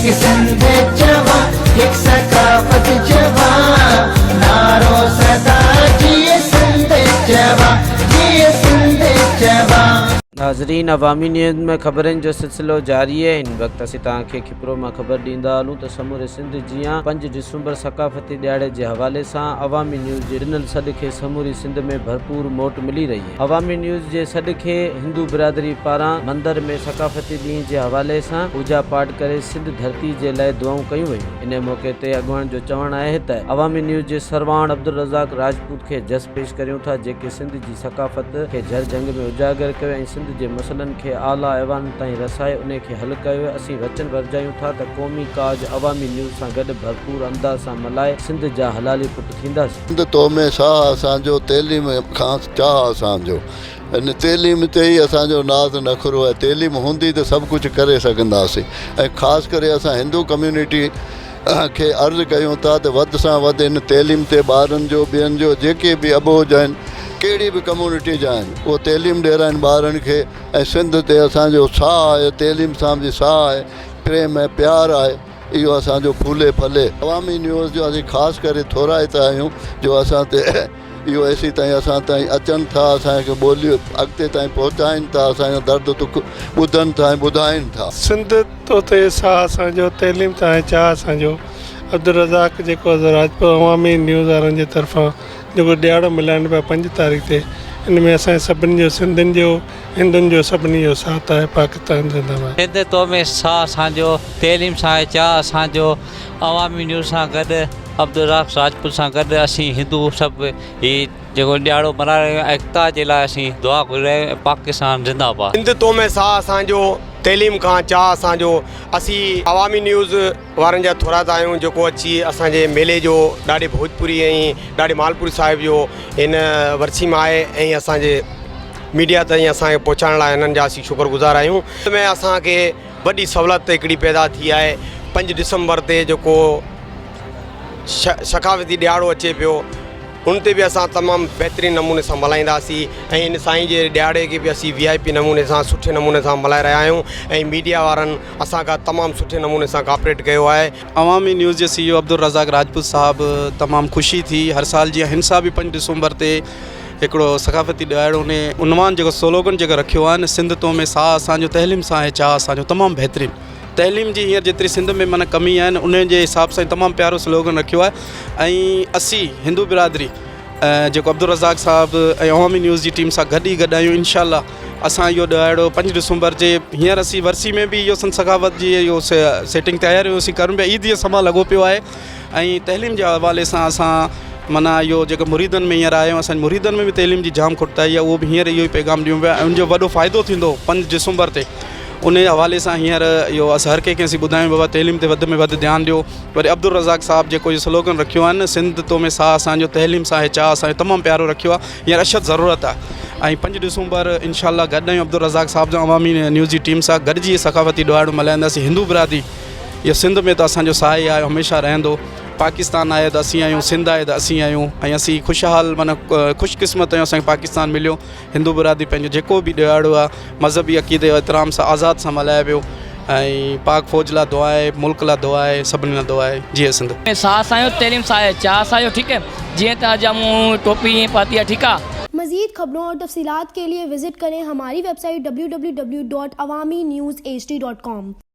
هڪ سنڌ چوان هڪ ثقافت چوان نعرو سدا جيئي سنڌ چوان جيئي سنڌ چوان. ناظرين عوامي نيوز ۾ خبرن جو سلسلو جاري آهي هن وقت اسين توهان کي کپرو مان خبر ڏيندا هلون ته سموري سنڌ جيان پنج ڊسمبر ثقافتي ڏهاڙي جي حوالي سان عوامي نيوز جي ڏنل سڏ کي سموري سنڌ ۾ ڀرپور موٽ ملي رهي آهي. عوامي نيوز جي سڏ کي هندو برادري پاران مندر ۾ ثقافتي ڏينهن جي حوالي سان پوڄا پاٺ ڪري سنڌ ڌرتي جي لاء دعائون ڪيون ويون. انهي موقعي تي اڳواڻن جو چوڻ آهي ته عوامي نيوز جي سرواڻ عبدالرزاق راجپوت کي جس پيش ڪريون ٿا جيڪي سنڌ جي ثقافت کي جھر جھنگ ۾ اجاگر ڪيو ۽ سنڌ جي مسئلن کي اعليٰ ايوانن تائين رسائي انهي کي حل ڪيو اسين وچن ورجايون ٿا ته قومي ڪاز عوامي نيوز سان گڏ ڀرپور انداز سان ملهائي سنڌ جا حلالي پٽ ٿينداسين. سنڌ تو ۾ ساهه اسان جو، تعليم کان چاهه اسان جو. ان تعليم تي ئي اسان جو ناز نخرو آهي. تعليم هوندي ته سڀ ڪجهه ڪري سگهنداسين ۽ خاص ڪري اسان هندو ڪميونٽي کي عرض ڪيون ٿا ته وڌ سان وڌ ان تعليم تي ٻارن جو ٻين جو جيڪي به اٻوجهه آهن ڪهڙي به ڪميونٽي جا آهن اهو تعليم ڏيارائين ٻارن کي ۽ سنڌ تي اسان جو ساهه آهي تعليم سان به ساهه آهي پريم ۽ پيار آهي. اهو اسان جو ڦولي ڦلي. عوامي نيوز جو اسين خاص ڪري ٿورائتا آهيون جو اسان تي اهو ايسي تائين اسان تائين اچن ٿا اسان کي ٻولي اڳتي تائين پهچائين ٿا اسان جو درد دک ٻڌن ٿا ۽ ٻڌائين ٿا. سنڌ تو تي ساهه اسان جو، تعليم تان آهي چاهه اسان جو، عبدالرزاق جيڪو راجپوت عوامي نيوز وارن جي طرفان جيڪو ڏهاڙو ملهائن پيا پنج تاريخ تي ان ۾ اسان سڀني جو سنڌين جو هندن جو سڀني جو ساٿ آهي پاڪستان زنده باد. سنڌ تو ۾ ساھ اسان جو تعليم سان آهي چاھ اسان جو عوامي نيوز سان گڏ عبدالرزاق راجپوت سان گڏ اسين هندو سڀ هي جيڪو ڏهاڙو ملهائي رهيا آهيون ايڪتا جي لاء اسين دعا گهري رهيا آهيون پاڪستان زنده باد. سنڌ تو ۾ ساھ اسان جو تعليم کان چاھ اسان جو اسين عوامي نيوز وارن جا ٿورائتا آهيون جيڪو اچي اسان جي ميلي جو ڏاڏي ڀوڄپوري ۽ ڏاڏي مالپوري صاحب جو هن ورسي ۾ آهي ۽ اسان جي ميڊيا تائين اسان کي پهچائڻ لاء هنن جا اسين شڪر گذار آهيون ۾ اسان کي وڏي سهولت هڪڙي پيدا ٿي آهي پنج ڊسمبر تي جيڪو ثقافتي ڏهاڙو اچي پيو ان تي به اسان تمام بهترين نموني سان ملهائينداسين ۽ ان سائين جي ڏهاڙي کي به اسين وي آء پي نموني سان سٺي نموني سان ملهائي رهيا آهيون ۽ ميڊيا وارن اسان کان تمام سٺي نموني سان ڪاپريٽ ڪيو آهي. عوامي نيوز جي سي اي او عبدالرزاق راجپوت صاحب تمام خوشي ٿي هر سال جيان هن سال به پنج ڊسمبر تي هڪڙو ثقافتي ڏهاڙو انهي عنوان جيڪو سلوگن جيڪو رکيو آهي نه سنڌ تو ۾ ساهه اسان جو تعليم سان آهي چاهه اسان جو تمام بهترين تعليم جي هينئر جيتري سنڌ ۾ معنيٰ ڪمي آهي نه انهي جي حساب سان تمام پيارو سلوگن رکيو آهي ۽ اسين هندو برادري جيڪو عبدالرزاق صاحب ۽ عوامي نيوز جي ٽيم سان گڏ ئي گڏ آهيون انشاء الله اسان اهو ڏهاڙو پنج ڊسمبر جي هينئر اسين ورسي ۾ به اهو سنڌ ثقافت جي اهو سيٽنگ تيار اسين ڪريون پيا عيد جو سما لڳو پيو آهي ۽ تعليم جي حوالي سان اسان معنيٰ اهو جيڪو مريدن ۾ هينئر آيا آهيون اسان جي مريدن ۾ به تعليم جي جام کوٽتائي آهي اهو به هينئر اهو ئي پيغام ڏيون پيا ۽ ان جو وڏو فائدو ٿيندو پنج ڊسمبر تي ان حوالي سان هينئر اهو اسان هر ڪنهن کي اسين ٻڌايون بابا تعليم تي وڌ ۾ وڌ ڌيان ڏيو وري عبدالرزاق صاحب جيڪو اهو سلوگن رکيو آهي نه سنڌ تو ۾ ساهه اسان جو تعليم سان آهي چاهه اسان جو تمام پيارو رکيو آهي هينئر اشد ضرورت آهي ۽ پنج ڊسمبر انشاء الله گڏ آهيون عبدالرزاق صاحب جو عوامي نيوز جي ٽيم سان گڏجي ثقافتي ڏهاڙو ملهائينداسين هندو برادري اهو سنڌ ۾ ته اسان جو ساهه ئي آهي هميشه رهندو پاڪستان آهي ته اسين آهيون سنڌ آهي ته اسين آهيون ۽ اسين خوشحال معنيٰ خوش قسمت آهيون اسان کي پاڪستان مليو هندو برادري پنهنجو جيڪو به ڏهاڙو آهي مذهبي عقيدي و احترام سان آزاد سان ملهائي پيو ۽ پاڪ فوج لاء دعا آهي ملڪ لاء دعا آهي سڀني لاء دعا آهي جيئي سنڌ. ۾ ساھ سايو تعليم ساهي چاھ سايو ٺيڪ جيئن ته اڄ مون ٽوپي ائين پاتي آ ٺيڪ آ. مزيد خبرون اور تفصيلات کے لئے وزٽ ڪرين ھماري web site www.awamiNewsHD.com.